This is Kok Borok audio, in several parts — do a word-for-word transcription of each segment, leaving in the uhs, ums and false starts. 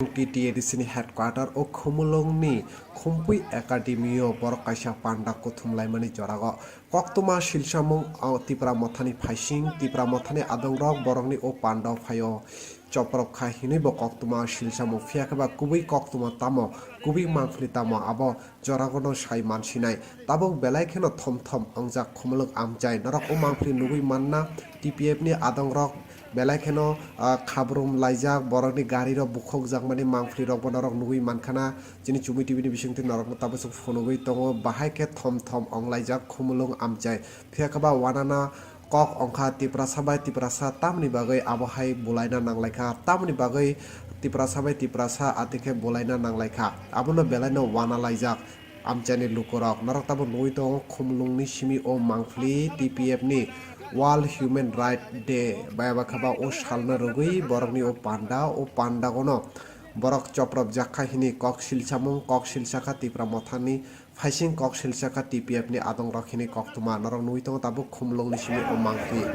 T T A D C ni headquarter o Khumulwng ni Khumpui Academy o borok kaisa panda kuthum laimani jorago koktwma silsamung o Tipra Mothani phaising, Tipra Mothani adongrok borokni o panda o phaio choprok kha hinwi bo koktwma silsamung. Phiya khe ba kubui koktwma tamo, kubui mangpili tamo, abo joragono sai mansinai. Tabuk belai kheno thom thom wngjak Khumulwng amchai. Norok o mangpili nugui manna, T P F ni adongrok belai kheno, ah, khabrum laijak, borokni gari rok bukhukjakmani mangpili rok bo norok nugui mankhana. Chini Chumui T V ni bisingtwi norokno tabuk phunugui tongo, bahai khe thom thom wnglaijak Khumulwng amchai. Phiya khe ba wanana kok wngkha Tiprasa bai Tiprasa tamni bagwi abo hai bulaina nanglaikha, tamni bagwi Tiprasa bai Tiprasa atikhe bulaina nanglaikha, abono belaino wana laijak amchaini lukurok. Norok tabuk nugui tongo Khumulwngni simi o mangpili T P F ni World Human Right Day bai abo khe ba o salno rwgwi borokni o panda, o pandagono borok chopropjak kha hini kok silsamung, kok silsa kha Tipra Mothani phaising kok silsa kha T P F ni adongrok hini koktwma norok nugui tongo tabuk Khumulwngni simi o mangpili.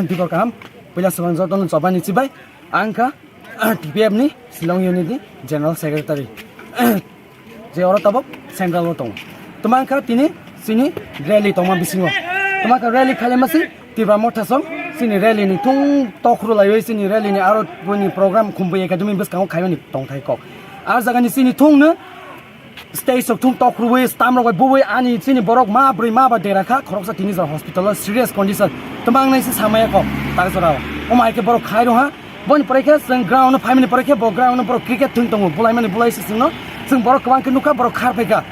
Dibor kaham, puila swbang jotono chobani chibai, ang kha T P F ni Shillong unit ni General Secretary. Je oro tabok central o tongo. Tuma wngkha tini chini rally tongma bisingo. Tuma wngkha rally khaima si Tipra Motha song chini rally ni thung tokhru laiwi chini rally ni aro boni program Khumpui Academy bwskango khaimani tongthai kok. Ar jagani chini thung no stage sok thung tok rwi stamp rok bai bubui ani chini borok ma bwrwi ma ba dera kha khoroksa tini jora hospital o serious condition. Tma ang naisi samaya kok tak jora o. Omo hai khe borok khai rw ha. Boni pore khe chwng ground o phaimani pore khe bo ground o borok cricket thung tongo. Bulaimani bulai se chwngno. Chwng borok kwbang khe nukha borok khar phaikha.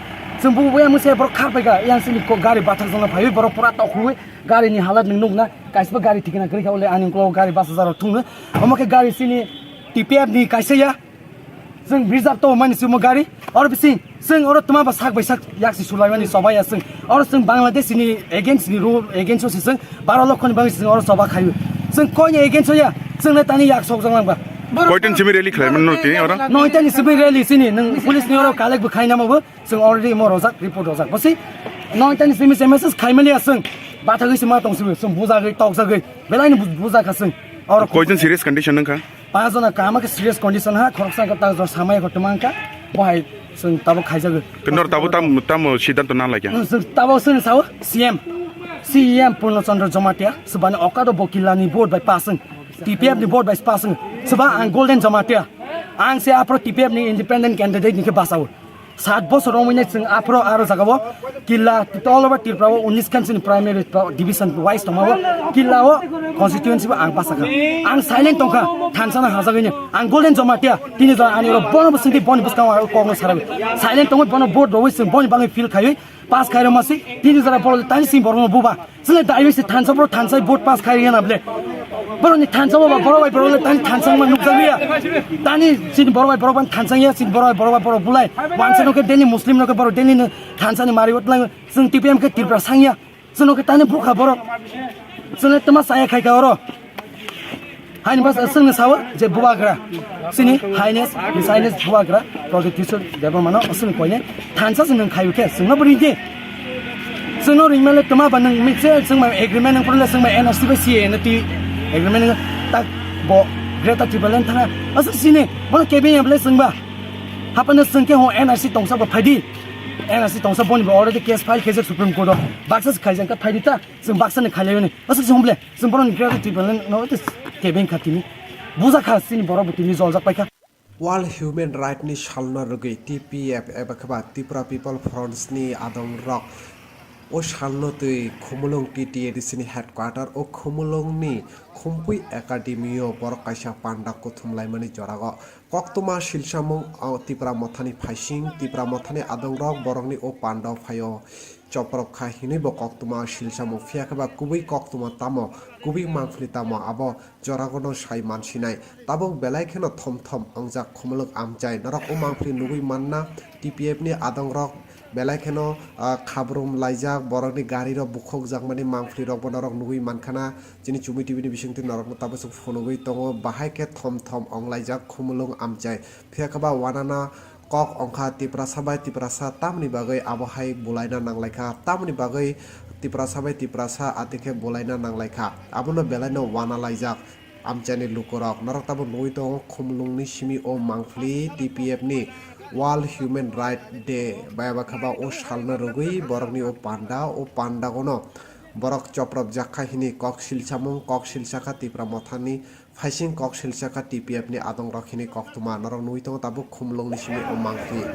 Chwng bubui ya mwse borok khar phaikha. Yang chini ko gari bathak jongno phaiwi borok pura tok rwi gari ni halat nwng nukna. Kaisa gari thikna kwrwi kha ule ani ulo gari bus jaro thung no. Omo khe gari chini T P F ni kaisa ya. Chwng reserve to mani chwngmo gari. Oro bising chwng oro tuma ba sak bai sak yak si sulai mani choba ya chwng. Oro chwng Bangladesh ni against ni rule against o si chwng baro lokho ni bangwi chwng oro choba khayu. Chwng koi ni against o ya chwng le tani yak sok jang lang ba. Koitan simi rally khlai mano tini oro? Noita ni simi rally sini nwng police ni oro collect bo khaina mo bo chwng already mo rojak report rojak. Bosi noita ni simi se message khai mali ya chwng. Bathagwi se ma tong simi chwng bujagwi tokjagwi belai ni bu-, bujak kha chwng. Oro koitan serious condition nang kha? Panch jona kaham khe serious condition ha, khoroksa khe tak jor samai kho twmang kha, bo hai chwng tabuk khaijago. Tei nor tabuk tam, tamo siddhanto na laikha? Chwng tabuk chwng sao C M, C M Purno Chandra Jamatia, swbani okado bo killa ni vote bai pass wng, T P F ni vote bai pass wng, swba ang Golden Jamatia, ang se aphro T P F ni independent candidate ni khe bachao. Sat bosor romwi nai chwng aphro aro jagao killa all over Tripura o unis khan chini primary division wise tongmao killa o constituency bo ang basa kha. Ang silent tongkha thansa na hajagwi ni ang Golden Jamatia tini jora ani oro bono bwswngti boni bwskango ang kok no sarawi silent tongwi bono vote rogwi chwng boni bagwi feel khaiwi pass khairok masi tini jora borok tani simi borok no buba. Chwle daiwi se thansa bro thansa vote pass khai rina ble. Bro ni thansa bro bro bai bro le tani thansa ma nukjagya. Tani sin bro bai bro ban thansa ya sin bro bai bro bai bro bulai. Wansa no ke deni Muslim no ke bro deni no thansa ni mari wot lang sing T P M ke Tripura sangya. Sino ke tani bukha bro. Chwle tama saya khai ka oro. Haini bas aswng ni sawa je bubagra. Sini Highness, His Highness bubagra Pradyut Kishore Debbarma no aswng koine thansa se nwng khayu khe chwngno bo ringdi. Chwngno ringmale tma ba nwng mitse chwng bai agreement nwng porle chwng bai N R C bai C A N T agreement nwng tak bo Greater Tipraland thana aswk sini bono kebeng ya bole chwngba. Hapano chwng khe ho N R C tongsa bo phaidi. N R C tongsa boni bo already case file khe Supreme Court o. Baksa se khaijak kha phaidi ta chwng baksa ni khailai ni. Aswk se humble. Chwng borokni Greater Tipraland no tei kebeng kha tini. Buja kha chini borok bo tini joljak paikha. World Human Right ni salno rwgwi T P F eba khe ba Tripura People Front ni adongrok o salno twi Khumulwng T T A D C ni headquarter o Khumulwng ni Khumpui Academy o borok kaisa panda kuthum laimani jorago koktwma silsamung o Tipra Mothani phaising Tipra Mothani adongrok borokni o panda o phaio. Choprok kha hinwi bo koktwma silsamo, phiya khe ba kubui koktwma tamo, kubui mangpili tamo, abo joragono sai mansinai. Tabuk belai kheno thom thom wngjak Khumulwng amchai. Norok o mangpili nugui manna, T P F ni adongrok belai kheno, ah, khabrum laijak, borokni garirok bukhukjakmani mangpilirokbo norok nugui mankhana. Chini Chumi T V ni bisingtwi norokno tabuk phunugui tongo, bahai khe thom thom wnglaijak Khumulwng amchai. Phiya khe ba wanana kok wngkha Tiprasa bai Tiprasa tamni bagwi abo hai bulaina nanglaikha, tamni bagwi Tiprasa bai Tiprasa atikhe bulaina nanglaikha, abono belaino wana laijak amchaini lukurok. Norok tabuk nugui tongo Khumulwngni simi o mangpili T P F ni World Human Right Day bai abo khe ba o salno rwgwi borokni o panda, o pandagono borok chopropjak kha hini kok silsamung, kok silsa kha Tipra Mothani. Phaising kok silsa kha T P F ni adongrok hini koktwma norok nugui tongo tabuk Khumulwng ni simi o mangpili.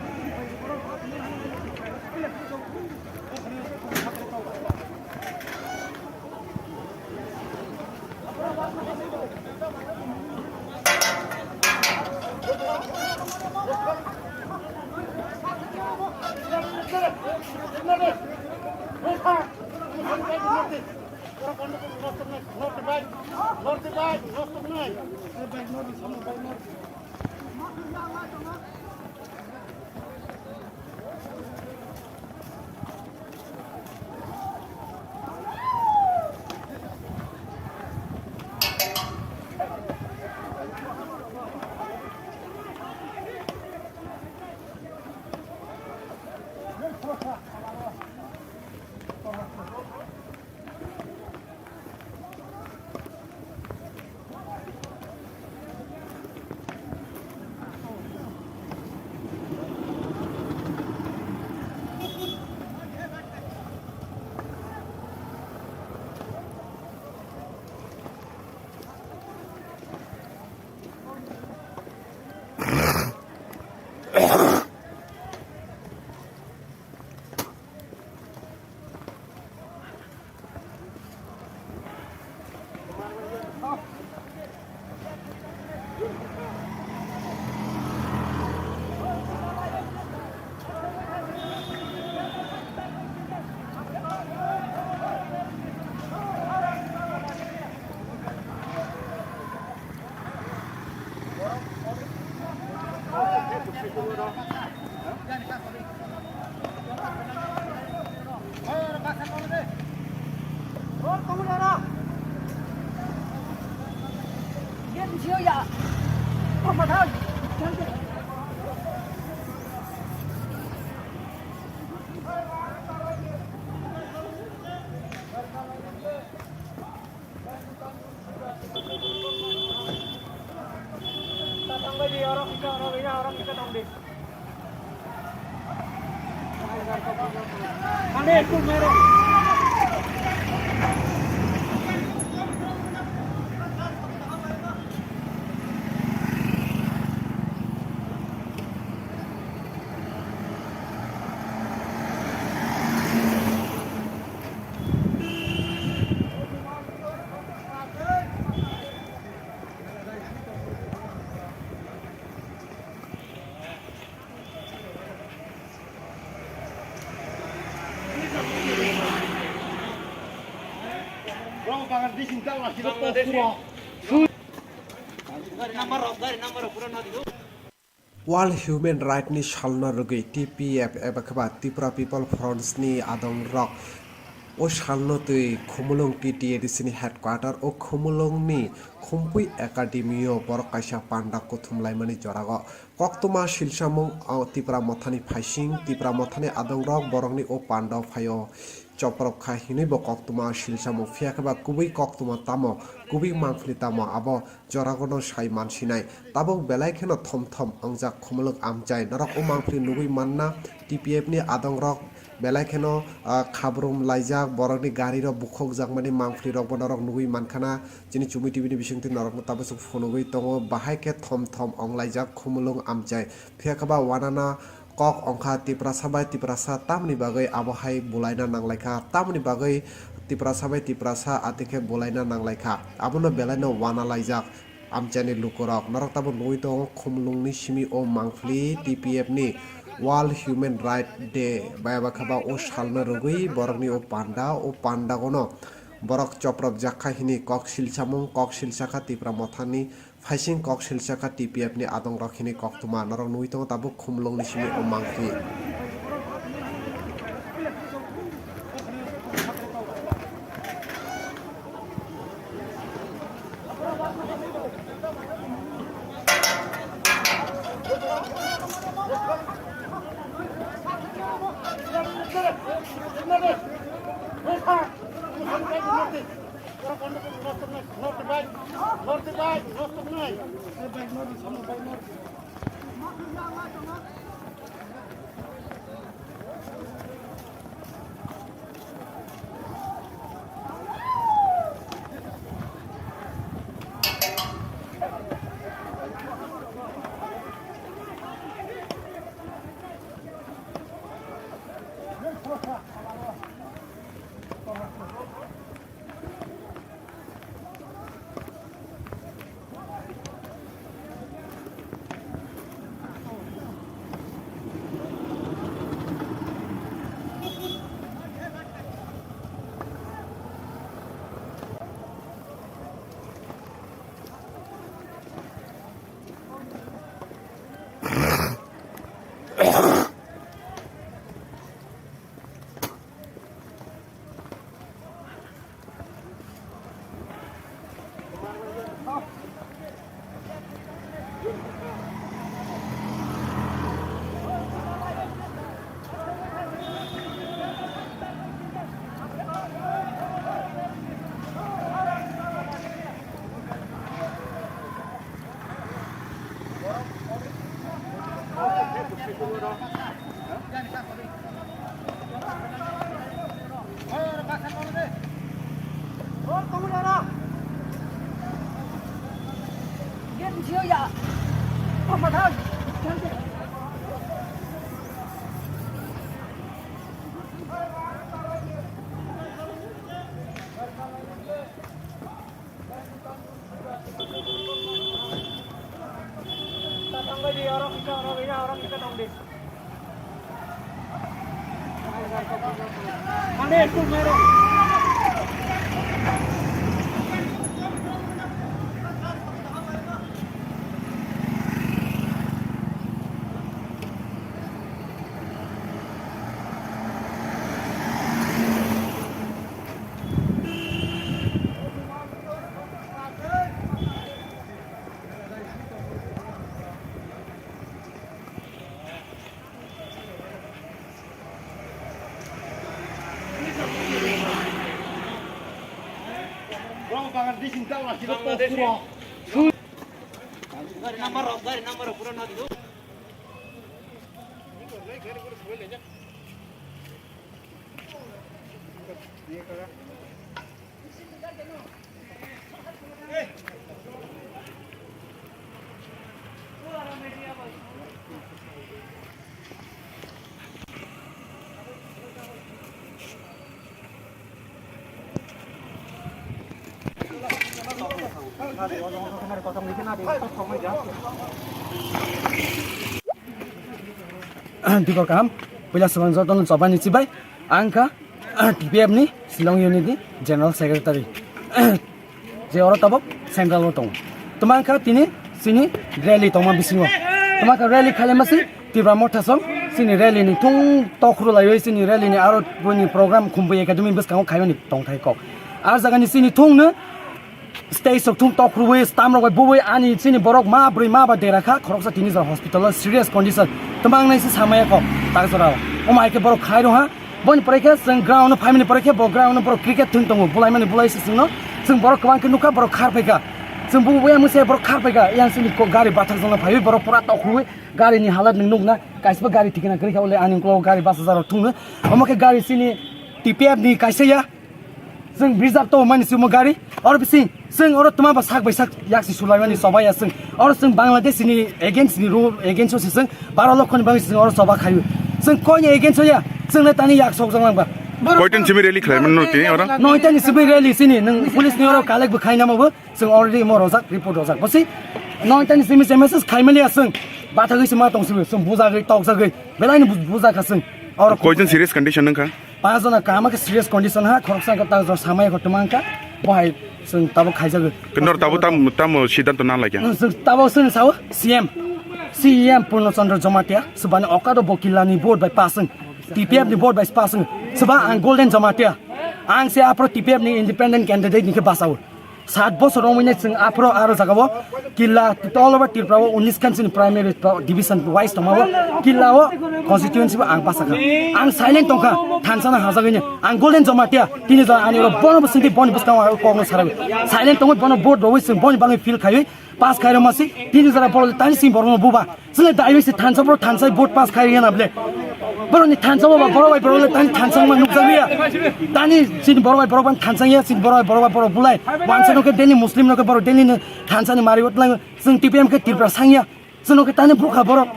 World Human Right ni salno rwgwi T P F eba khe ba Tripura People Fronts ni adong rok o salno twi Khumulwng T T A D C ni headquarter o Khumulwng ni Khumpui Academy o borok kaisa panda kuthum laimani jora o koktwma silsamung o Tipra Mothani phaising, Tipra Mothani adong rok borokni o panda o phai o. Choprok kha hinwi bo koktwma silsamung, phiya khe ba kubui koktwma tamo, kubui mangpili tamo, abo joragono sai mansinai. Tabuk belai kheno thom thom wngjak Khumulwng amchai. Norok o mangpili nugui manna, T P F ni adongrok belai kheno, ah, khabrum laijak, borokni gari rok bukhukjakmani mangpili rokbo norok nugui mankhana. Chini Chumui T V ni bisingtwi norokno tabuk phunugui tongo, bahai khe thom thom wnglaijak Khumulwng amchai. Phiya khe ba wanana kok wngkha Tiprasa bai Tiprasa tamni bagwi abo hai bulaina nanglaikha, tamni bagwi Tiprasa bai Tiprasa atikhe bulaina nanglaikha, abono belaino wana laijak amchaini lukurok. Norok tabuk nugui tongo Khumulwngni simi o mangpili T P F ni World Human Right Day bai abo khe ba o salno rwgwi borokni o panda, o pandagono borok chopropjak kha hini kok silsamung, kok silsa kha Tipra Mothani. Phaising kok silsa kha T P F ni adong rok hini koktwma norok nugui tongo tabuk Khumulwng ni simi o mangpili. Dikor kaham, puila swkang jotono chobani chibai. Ang kha T P F ni Shillong unit ni General Secretary. Je oro tabok central o tongo. Tuma wngkha tini chini rally tongma bisingo. Tuma wngkha rally khailaima si Tipra Motha song chini rally ni thung tokhru laiwi chini rally ni aro boni program Khumbu Academy bwskango khaimani tongthai kok. A jaga ni chini thung no stage sok thung tokhruwi stamrok bai buwi ani chini borok ma bwrwi ma ba dera kha khoroksa tini jora hospital o serious condition. Tuma wngnai se samaya kok tak jora o. Omo hai khe borok khai rong ha. Boni pore khe chwng ground no phaimani pore khe bo ground no borok cricket thwng tongo, bulaimani bulai se chwngno. Chwng borok kwbang khe nukha, borok khar phaikha. Chwng bubo buya mwse borok khar phaikha. Yang chini ko-, gari bathak jongno phaiwi borok pura tokhruwi gari ni halat nwng nukna. Kaisba gari thikna kwrwi kha, ole ani ulo gari bus jarok thwngno. Omo khe gari chini T P F ni kaisa ya. Chwng reserve to mani chwngmo gari. Oro bising chwng oro tuma ba sak bai sak yak si sulaimani choba ya chwng. Oro chwng Bangladesh ni against ni rule against o se chwng baro lokho ni bagwi chwng oro choba khaio. Chwng koi ni against o ya, chwng le tani yak sok jang lang ba. Koitan simi rally khlai mano tini oro? Noita ni simi rally chini nwng police ni oro collect bo khaina mo bo chwng already mo rojak report rojak. Bosi noita ni simi se message khai mali ya chwng. Bathagwi se ma tong simi chwng bujagwi tokjagwi belai ni bu-, bujak kha chwng. Oro koitan serious condition nang kha? Panch jona kaham khe serious condition ha, khoroksa wngkha ta jor samaya kho tuma wngkha, bo hai chwng tabuk khaijagwi. Kintor tabuk tam, tamo siddhanto na laikya? Chwng tabuk chwng sao C M, C M Purno Chandra Jamatia, subani okado bo killa ni vote bai pass wng, T P F ni vote bai pass wng, suba ang Golden Jamatia, ang se aphro T P F ni independent candidate ni khe basao. Sat bosor wngwi nai chwng aphro aro jagao killa all over Tripura o unis khan chini primary division wise tongmao killa o constituency bo ang basa kha. Ang silent tongkha, thansa no hajagwi ni. Ang Golden Jamatia, tini jora ani oro bono bo singdi boni bwskango ang kokno saragwi. Silent tongwi bono vote rogwi chwng boni bagwi feel khaiwi pass khairok masi, tini jora borok tani sing borokno buba. Chwle daiwi se thansa borok thansa vote pass khai rwna ble. Borokni thansa bo ba borok bai borok le tani thansa ma nukjagwi ya. Tani chini borok bai borok ban thansa ya, chini borok bai borok bai borok bulai. Wansa no khe daily Muslim no khe borok daily no thansa ni mari wot lang. Chwng T P M khe Tripura sangya. Chwng no khe tani bukha borok.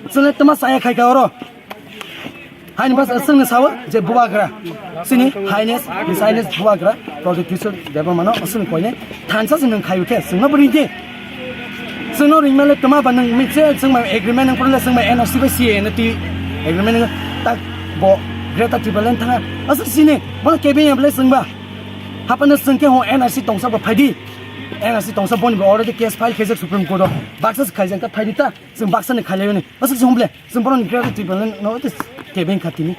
Chwle tama saya khai kha oro. Haini bas aswng ni sawa je bubagra. Sini Highness, His Highness bubagra Pradyut Kishore Debbarma no aswng koine thansa se nwng khayu khe chwngno bo ringdi. Chwngno ringmale tuma ba nwng mitse chwng bai agreement nwng purle chwng bai N R C bai C A N T agreement nwng tak bo Greater Tipraland thanga aswk sini bono kebeng ya bwle chwng ba. Hapano chwng khe ho N R C tongsa bo phaidi. N R C tongsa boni bo already case file khaijak Supreme Court o. Baksa se khaijak ta phaidi ta chwng baksa ni khailai ni. Aswk se hum bwle chwng bono Greater Tipraland no kebeng kha tini.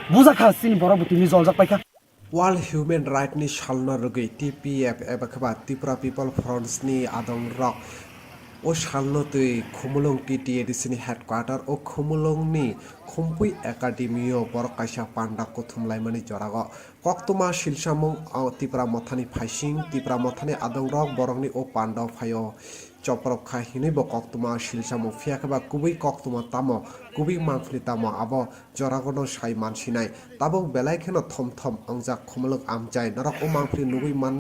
Buja kha chini borok bo tini joljak paikha. World Human Right ni salno rwgwi T P F eba khe ba Tripura People Front ni adongrok o salno twi Khumulwng T T A D C ni headquarter o Khumulwng ni Khumpui Academy o borok kaisa panda kuthum laimani jorao koktwma silsamung o Tipra Mothani phaising, Tipra Mothani adongrok borokni o panda o phaio. Chopropkha hinwi bo koktwma silsamung, phiya khe ba kubui koktwma tamo, kubui mangpili tamo, abo joragwno sai mansinai. Tabuk belai kheno thom thom wngjak Khumulwng amchai, norok o mangpili nugwi man.